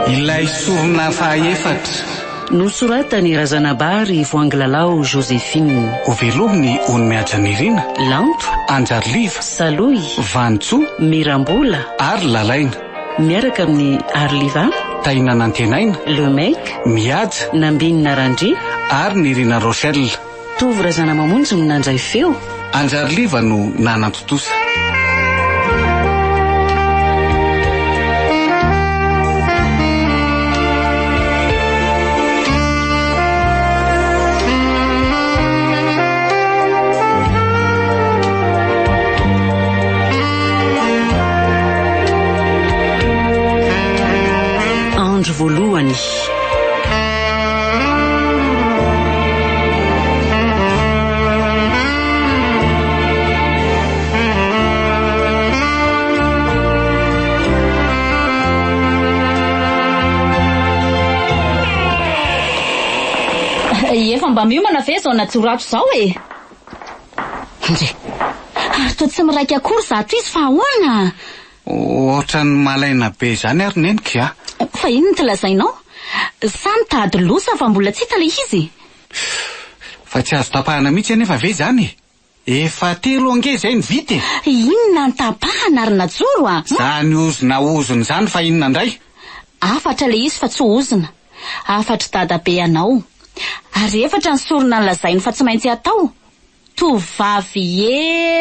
Ilay sorona fahaefatra. Nosoratan'i Razanabary Voangilalao Joséphine. Hovelomin'i Ony Mihaja Nirina. Lanto. Anjariliva. Salohy. Vanintsoa. Mirambola. Ary Lalaina. Miaraka amin'i Ariliva. Tahina Nantenaina. Le Mec. Mihaja. Nambinina Randria. Ary Nirina Rochelle. Tovo Razanamamonjy no nandray feo. Anjariliva no nanatontosa. Andro voalohany. Efa mba miomana ve izao najoro ato izao e? Ndry! Ary toa tsy miraika akory izato izy fa ahoana? Ohatran'ny malaina be izany ary neniko a! Fa inona ity lazainao? Sa mitady loza fa mbola tsy hita ilay izy? Fa tsy azo tapahana mihitsy anefa ve izany e? Efa telo ange izay no vita e! Inona no tapahana ry Najoro a? Izany ozona ozona izany fa inona indray? Hafatra ilay izy fa tsy ozona. Hafatr'i dadabe anao. Ary efatra ny sorona nolazainy fa tsy maintsy atao. Tovovavy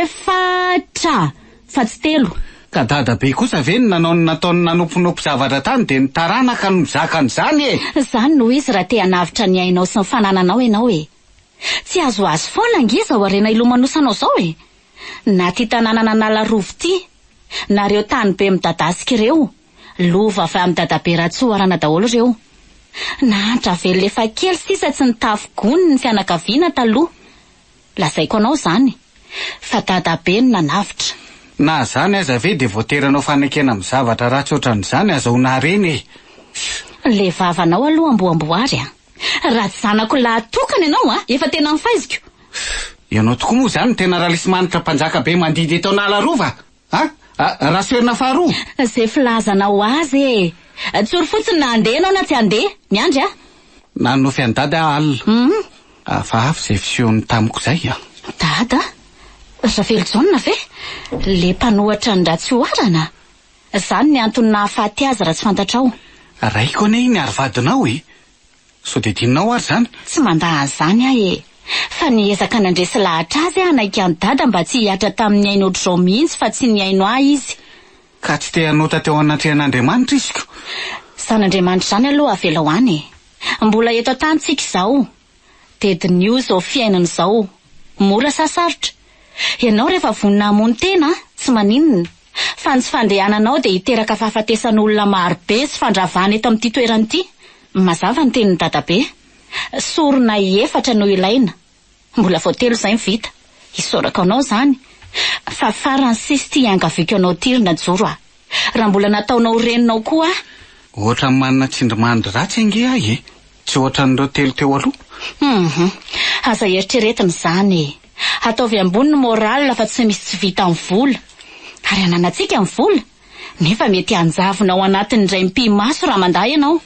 efatra fa tsy telo. Ka dadabe kosa ve no nanao ny nataony nanoponopy zavatra tany dia ny taranaka no mizaka an'izany e! Izany no izy raha te hanavotra ny ainao sy ny fanananao ianao e! Tsy azoazo foana ange izao harena ilomanosanao izao e! Na ity tanànan'Analarovo ity, na ireo tany be midadasika ireo, lova avy amin'i dadabe Ratsoarana daholo ireo. Nahantra velona efa kely sisa tsy nitafy gony ny fianakaviana taloha. Lazaiko anao izany, fa dadabe no nanavotra. Na izany aza ve dia voatery hanao fanekena amin'ny zavatra ratsy ohatran'izany azahoana harena e! Le vavanao aloha amboamboary a! Raha tsy zanako lahy tokana ianao a, efa tena nifaiziko. Ianao tokoa moa izany no tena Ralisimanitra mpanjaka be mandidy eto Analarova a! Rasoherina faharoa! Izay filazanao azy e! Tsory fotsiny na handeha ianao na tsy handeha. Miandry aho. Nanonofy an'i Dada aho alina. Hafahafa izay fisehony tamiko izay a! Dada? Ravelojaona ve? Le mpanohatra ny Ratsioharana? Izany ny antony nahafaty azy raha tsy fantatrao. Raiko anie iny ary vadinao e! Sao dia adinonao ary izany? Tsy mandà an'izany aho e! Fa niezaka nandresy lahatra azy aho hanaiky an'i Dada mba tsy hihatra tamin'ny ainy ohatr'izao mihitsy fa tsy nihaino ahy izy. Ka tsy te hanota teo anatrehan'Andriamanitra izy ko! Izany Andriamanitra izany aloha avelao any e! Mbola eto an-tany tsika izao. Dia diniho izao fiainana izao. Mora sa sarotra? Ianao rehefa vonona hamono tena, tsy maninona. Fa ny tsy fandehananao dia hiteraka fahafatesan'olona maro be sy fandravana eto amin'ity toerana ity. Mazava ny tenin'i dadabe. Sorona efatra no ilaina. Mbola vao telo izay no vita. Isaorako anao izany. Fa farany sisa ity iangaviako anao ity ry Najoro a. Raha mbola nataonao ho reninao koa aho. Ohatran'ny manana tsindrimandry ratsy ange aho e! Tsy ohatran'ireo telo teo aloha. Hum. Aza eritreretina izany e. Ataovy ambony ny moral fa tsy misy tsy vita ny vola. Ary ananantsika ny vola. Nefa mety hanjavona ao anatin'ny indray mipi-maso raha mandà ianao.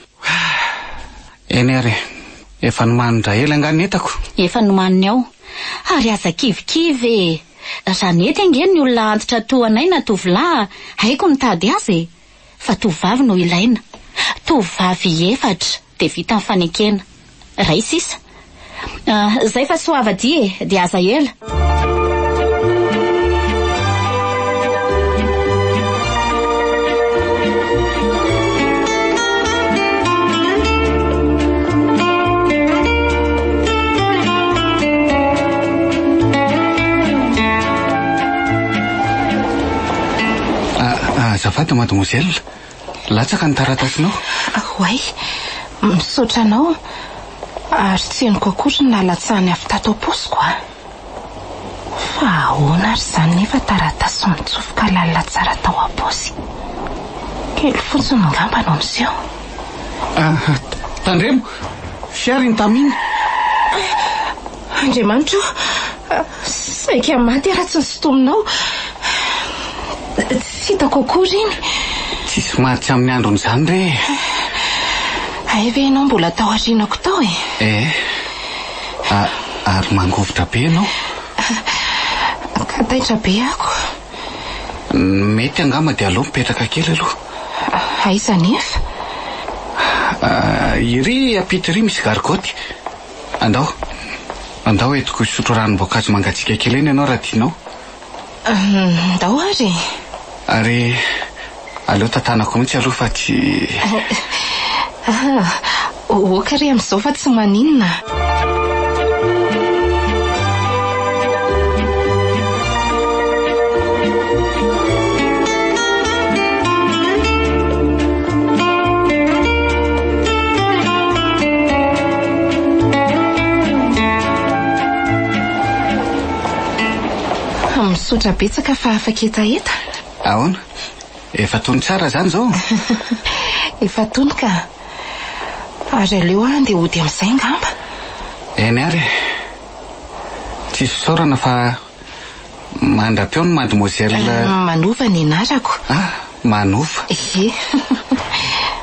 Eny ary e. Efa nomanin-dRahely angaha ny entako? Efa nomaniny ao. Ary aza kivikivy e. Raha nety ange ny olona antitra toa anay na tovolahy, haiko mitady azy e. Fa tovovavy no ilaina. Tovovavy efatra dia vita ny fanekena. Iray sisa. Zay fa soava dia e, dia aza ela. Azafady mademoiselle, latsaka ny taratasinao. Oay, misaotra anao. Ary tsy henoko akory ny nalatsahany avy tato am-paosiko a! Fa ahoana ary izany nefa taratasy mitsofoka lalina tsara tao am-paosy? Kely fotsiny angamba no miseho. Ah, tandremo! Fiara iny tamin'iny. Andriamanitra o! Saika maty aho raha tsy nosintominao. Tsy hitako akory iny. Tsisy maty amin'ny andron'izany re e! Hay ve ianao mbola tao aorianako tao e? Eh, ary mangovitra be ianao. Ka taitra be ako. Mety angamba dia aleo mipetraka kely aloha. Aiza anefa? Iry ampita iry misy gargoty. Andao. Andao entiko hisotro ranom-boankazo mangatsiaka kely eny ianao raha tianao. Ndao ary e. Ary aleo tantanako mihitsy aloha fa tsy. Ah, ok re amin'izao fa tsy maninona. Misaotra betsaka fa afaka hetaheta. Ahoana? Efa tony tsara izany izao? Efa tony ka. Ary aleo aho handeha hody amin'izay angamba. Eny ary e. Tsisy fisaorana fa mandra-peo ny mademoiselle. Manova ny anarako. Ah, Manova. Ie.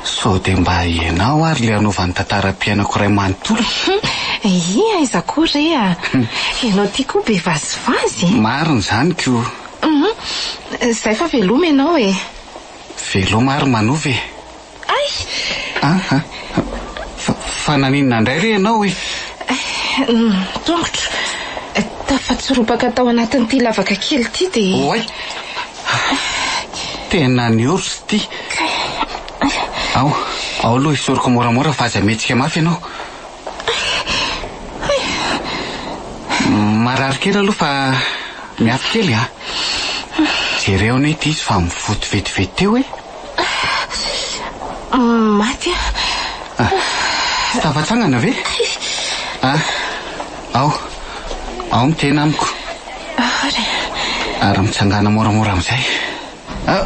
Sao dia mba ianao ary ilay hanova ny tantaram-piainako iray manontolo? Ie, aiza koa re a! Ianao ity koa be vazivazy e! Marina izany ko. Hum, izay fa veloma ianao e! Veloma ary Manova e! Ay! Ah, ah. Fa, fa naninona indray re ianao e? Ny tongotro tafatsoropaka tao anatin'ity lavaka kely ity dia... Oay! Tena niorsa ity. Ao, ao aloha esoriko moramora fa aza mihetsika mafy ianao. Marary kely aloha fa miafy kely a. Jereo anie ity izy fa mivoto vetivety teo e. Maty aho. Ah, tsy tafatsangana ve? Ah, ao, ao mitena amiko. Ary. Ary mitsangana moramora amin'izay. Ah.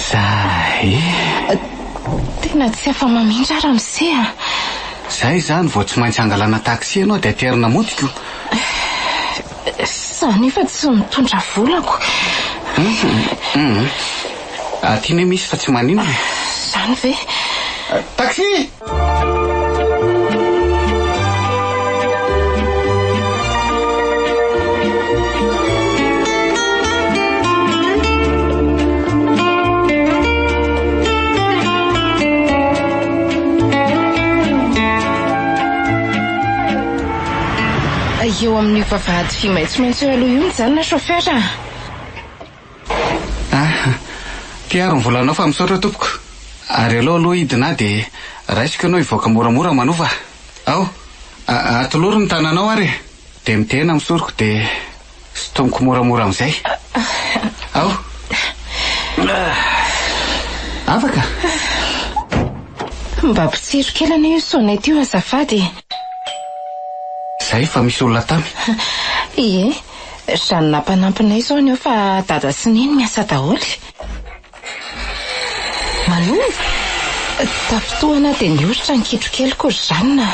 Zay. Tena tsy afa-mamindra ramose a. Zay izany vao tsy maintsy hangalana taxi ianao dia aterina mody ko. Za nefa tsy mitondra volako. Hum. Aty ne misy fa tsy maninona e. Zany ve? Taxi! Eo amin'io vavahady vy maitsomaitso eo aloha io mijanona chauffeur a! Ah, ty ary ny volanao fa misaotra tompoko. Ary aleo aloha hidina aho dia raisiko ianao hivoaka moramora manova. Ao, atolory ny tananao ary e. Dia mitehina amin'ny soroko dia sintomiko moramora amin'izay. Ao. Afaka? Mba potsiro kely anie io sonnette io azafady e. Zay fa misy olona tamy. Ie, Jeanne mpanampinay izao ny eo fa dada sy neny miasa daholo. Manova? Tafintohana dia nioritra ny kitrokeliko ry Jeanne.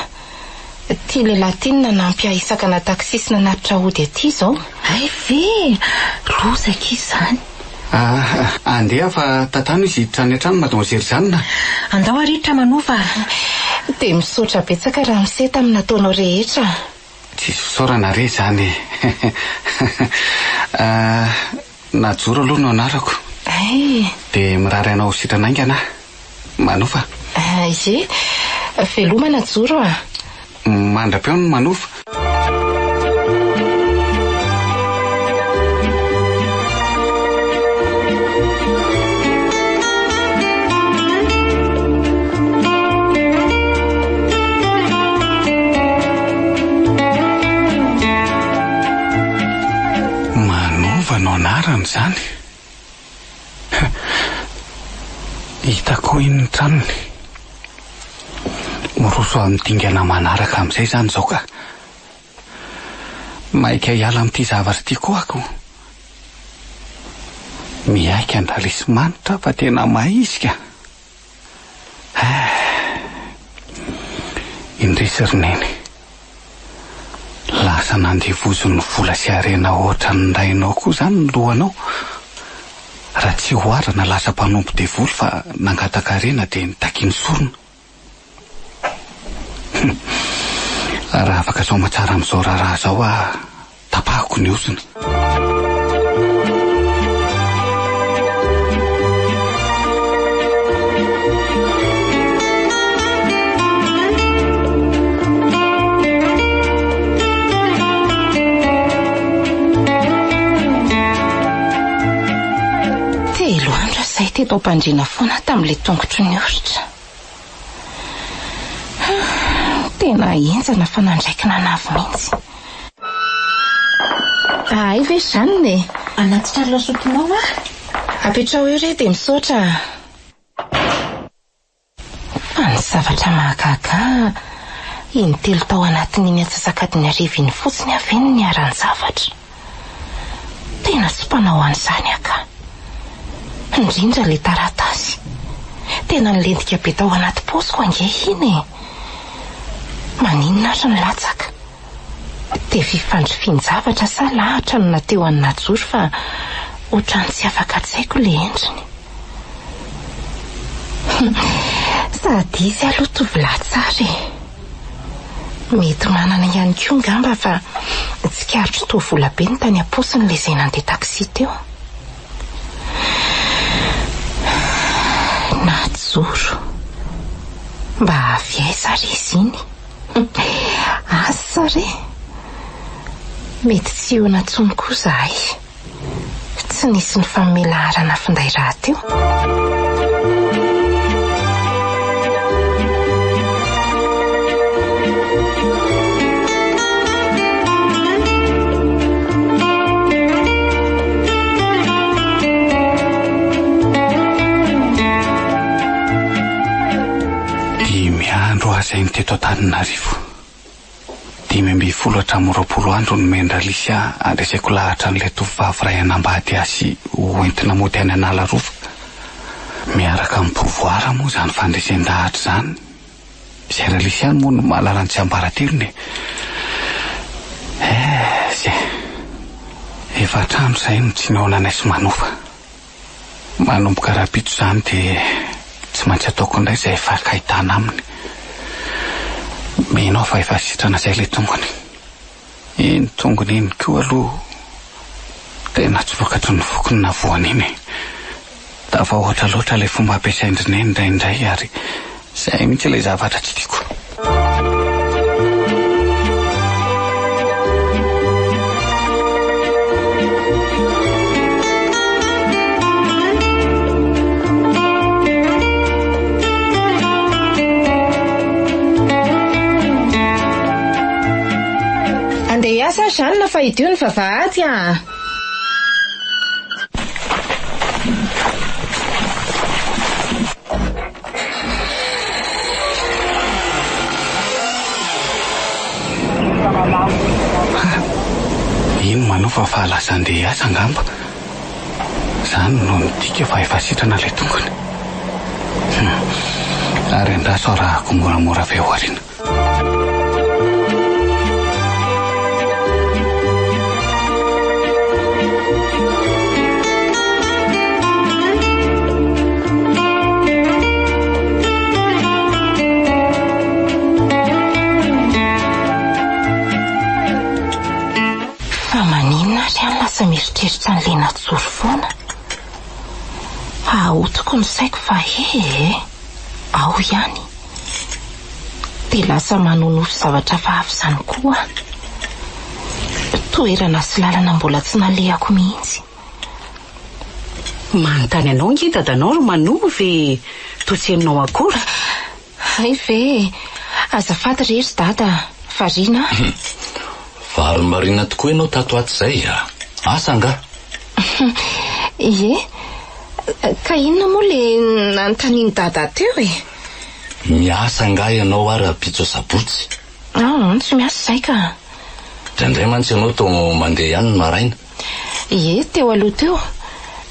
Ity lehilahy ity no nanampy ahy hisakana taxi sy nanatitra hody aty izao. Hay ve! Loza akia izany. Ah, andeha fa tantano izy hiditra any an-trano Mademoiselle Jeanne. Andao ary hiditra Manova a! Dia misaotra betsaka ramose tamin'ny nataonao rehetra. Tsisy fisaorana re izany e! Ah, Najoro aloha no anarako. Hay! Dia mirary anao ho sitrana haingana aho. Manofa. Ie, veloma Najoro a! Mandra-peo ny manofa. Manova no anarany izany? Hitako iny ny tranony. Miroso amin'ny dingana manaraka amin'izay izany izao ka. Maika hiala amin'ity zavatra ity koa ako. Miaiky an-dRalisimanitra aho fa tena mahay izy ka. Eh! Indrisy ry Neny. Lasa nandevozin'ny vola sy harena ohatran'ny rainao koa izany ny lohanao. Raha tsy oharana lasa mpanompo devoly fa nangataka harena dia nitakiany sorona. Hum. Raha afaka soamatsara amin'izao raharaha izao aho, tapahako ny ozona. Telo andro aho izay teto am-pandriana foana tamin'ilay tongotro nioritra. Tena henjana fa nandraiky nanavy mihitsy. Hay ve Jeanne e? Hanatitra ny lasopinao aho. Apetraho eo re dia misaotra a. Fa ny zavatra mahagaga ahy, intelo tao anatin'iny antsasak'adiny hariva iny fotsiny aho ve no niharan-javatra? Tena tsy mpanao an'izany aho ka. Indrindra ilay taratasy. Tena nilentika be tao anaty paosiko ange iny e! Maninona ary ny latsaka? Dia fifandrifian-javatra sa lahatra no nateo an'i Najoro fa ohatran'ny tsy afaka an-tsaiko ilay endriny. Sady izy aloha tovolahy tsara e! Mety manana ihany koa angamba fa tsikaritro toa vola be ny tany am-paosiny ilay izay nandeha taxi teo. Najoro. Mba avy aiza ary izy iny? Asa re! Mety tsy hihaona intsony koa izahay. Tsy nisy nifanome laharana finday rahateo. Dimy andro aho izay no teto Antananarivo. 15 hatramin'ny 20 andro nomen-dRalisy ahy handreseko lahatra an'ilay tovovavy iray hanambady ahy sy ho entina mody any Analarova. Miaraka amin'ny pouvoir moa izany fandresen-dahatra izany. Izay Ralisy ihany moa no mahalala ny tsiambaratelony e. Eh, zay. Efa hatramin'ny izay no tsy nihaonanay sy Manofa. Manomboka rahampitso izany dia tsy maintsy ataoko indray izay hifankahitana aminy. Mino aho fa efa sitrana izay ilay tongony. Iny tongony iny koa aloha tena tsy vokatry ny foko ny navoany iny e. Tafahoatra loatra ilay fomba ampiasain-dry Neny indraindray ary izay mihitsy ilay zavatra tsy tiako. Andeha hiasa aho Jeanne fa hidio ny vavahady ah! Ha! Iny manofa fa lasa andeha hiasa angamba. Izany no midika fa efa sitrana ilay tongony. Hum! Ary andraso arahako moramora avy ao aoriana. Fa maninona ary aho lasa mieritreritra an'ilay najoro foana? Ahotiko ny saiko fa he e! Ao ihany. Dia lasa manonofy zavatra hafahafa izany koa aho. Toerana sy lalana mbola tsy nalehako mihitsy. Manontany anao ange dadanao ry Manova e! Toa tsy henonao akory. Hay ve e! Azafady re ry dada, variana aho. Varimbariana tokoa ianao tato ato izay a! Asa angaha? Ie. Ka inona moa ilay nanontanian'i dada teo e? Miasa angaha ianao ary rahampitso asabotsy? Aa, tsy miasa izahay ka. Indraindray mantsy ianao toa mandeha ihany ny maraina. Ie, teo aloha teo.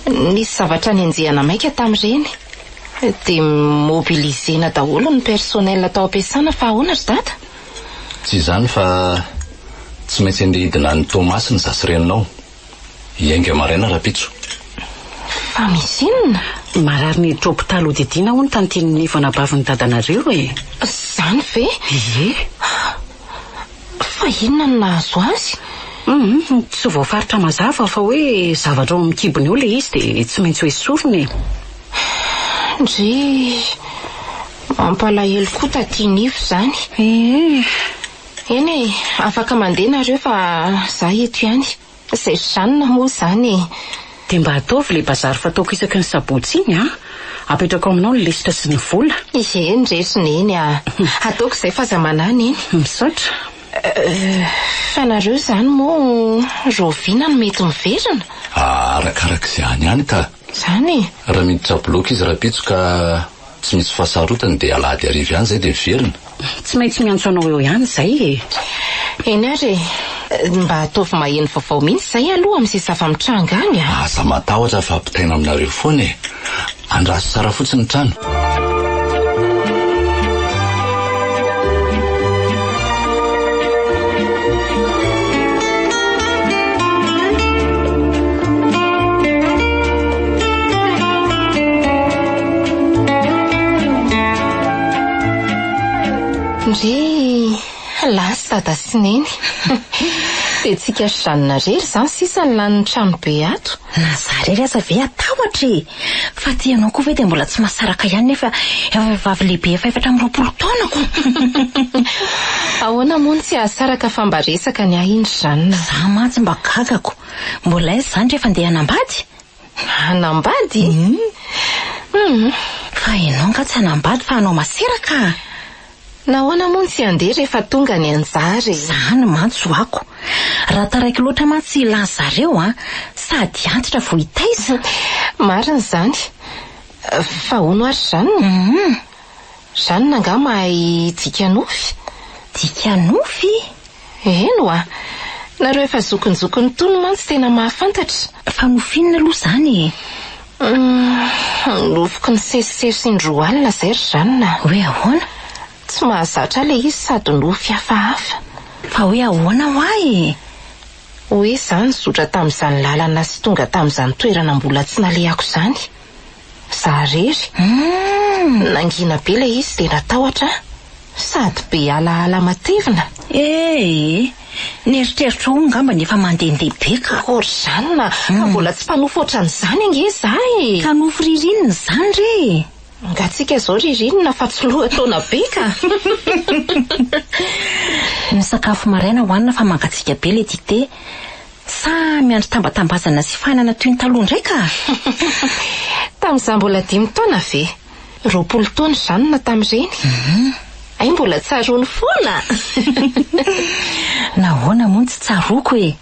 Nisy zavatra nenjehana maika tamin'ireny. Dia mobiliser-na daholo ny personnel tao am-piasana fa ahoana ry dada? Tsy izany fa tsy maintsy andeha hidina any Toamasina izaho sy reninao. Hiainga maraina rahampitso. Fa misy inona? Marary niditra hopitaly hodidiana hono tantine Nivo anabavin'i dadanareo e! Izany ve? Ie. Fa inona no nahazo azy? Hum, tsy voafaritra mazava fa hoe zavatra ao amin'ny kibony ao ilay izy dia tsy maintsy ho esorina e. Ndry, mampalahelo koa taty Nivo izany. Ee. Eny e, afaka mandeha nareo fa za eto ihany. Izay Jeanne moa izany e. Dia mba ataovy ilay bazary fataoko isaky ny sabotsy iny an! Apetrako aminao ny lisitra sy ny vola. Eny re ry Neny a! Ataoko izay fa aza manahy Neny. Misaotra. Fa nareo izany moa rahoviana no mety miverina? Arakaraka izay any ihany ka. Izany e? Raha miditra bloc izy rahampitso ka tsy misy fahasarotany dia alahady hariva ihany izay dia miverina. Tsy maintsy miantso anao eo ihany izay e! Eny ary e! Mba ataovy maheno vaovao mihitsy izay aloha amin'izay zava-mitranga any a! Aza matahotra fa ampitaina aminareo foana e! Andraso tsara fotsiny ny trano. Ndry, lasa dada sy neny. Dia tsika sy Jeanne irery izany sisa no lanin'ny trano be ato. Na za irery aza ve hatahotra e! Fa ty ianao koa ve dia mbola tsy mahasaraka ihany nefa efa vehivavy lehibe efa 24 taona ko! Ahoana moa no tsy hahasaraka fa mba resaka ny ahy iny ry Jeanne. Za mantsy mba gagako. Mbola aiza izany rehefa andeha hanambady? Hanambady? Hum. Fa ianao angaha tsy hanambady fa hanao masera ka! Nahoana moa no tsy handeha rehefa tonga ny anjara e? Izany mantsy ho'ako. Raha taraiky loatra mantsy lany zareo an, sady antitra vao hitaiza. Marina izany. Fa hono ary Jeanne? Hum. Jeanne angaha mahay dika nofy? Dika nofy? Eny oa! Nareo efa zokinjokiny tony mantsy tena mahafantatra. Fa nofy inona aloha izany e? Humm, nofiko nisesisesy indroa alina izay ry Jeanne a! Hoe ahoana? Tsy mahazatra ahy ilay izy sady nofy hafahafa. Fa hoe ahoana hoa e? Hoe izaho nizotra tamin'izany lalana sy tonga tamin'izany toerana mbola tsy nalehako izany. Za rery. Humm! Nangina be ilay izy dia natahotra aho. Sady be alaala matevina. Ee, ny eritreritro ao angamba ny efa mandehandeha be ka. Ô ry Jeanne, ka mbola tsy mpanofy ohatran'izany ange za e! Ka nofy ririnina izany re e! Nga tsika izao ririnina fa tsy lohataona be ka! Ny sakafo maraina hohanina fa mangatsiaka be ilay dite. Sa miandry tambatambazana sy fahanana toy ny taloha indray ka! Tamin'izaho mbola dimy taona ve? 20 taona Jeanne tamin'ireny. Hay mbola tsaroany foana! Nahoana moa no tsy tsaroako e?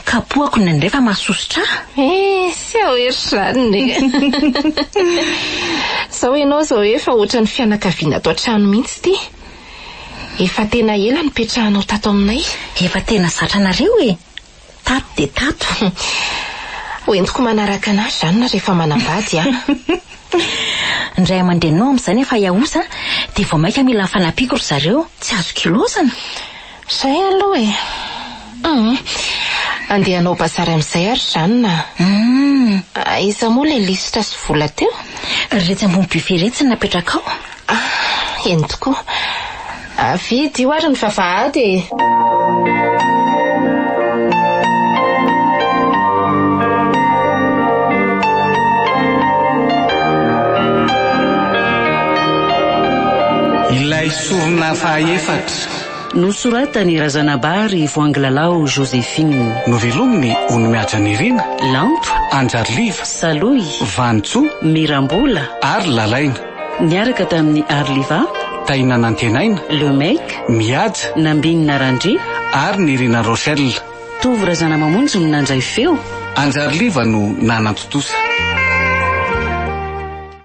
Kapohako indraindray fa mahasosotra ahy. Eh, tsy ao ery Jeanne e! Izao ianao izao efa ohatran'ny fianakaviana ato an-trano mihitsy ity. Efa tena ela nipetrahanao tato aminay. Efa tena zatra anareo e! Tato dia tato. Ho entiko manaraka anà Jeanne rehefa manambady aho. Ny ray aman-dreninao amin'izany efa hiahosa dia vao mainka mila ny fanampiako ry zareo, tsy azoko ilaozana. Izay aloha e! Hum. Andeha hanao bazary amin'izay ary Jeanne a! Hum. Aiza moa ilay lisitra sy vola teo? Iretsy ambony buffet iretsy no napetrakao. Ah, eny tokoa. Avia dio ary ny vavahady e! Ilay sorona fahaefatra. Nosoratan'i Razanabary Voangilalao Joséphine. Novelominy Onomihaja Nirina. Lanto. Anjariliva. Salohy. Vanintsoa. Mirambola. Ary Lalaina. Niaraka tamin'i Arliva. Tahina Nantenaina. Le Mec. Mihaja. Nambinina Randria. Ary Nirina Rochelle. Tovo Razanamamonjy no nandray feo. Anjariliva no nanantontosa.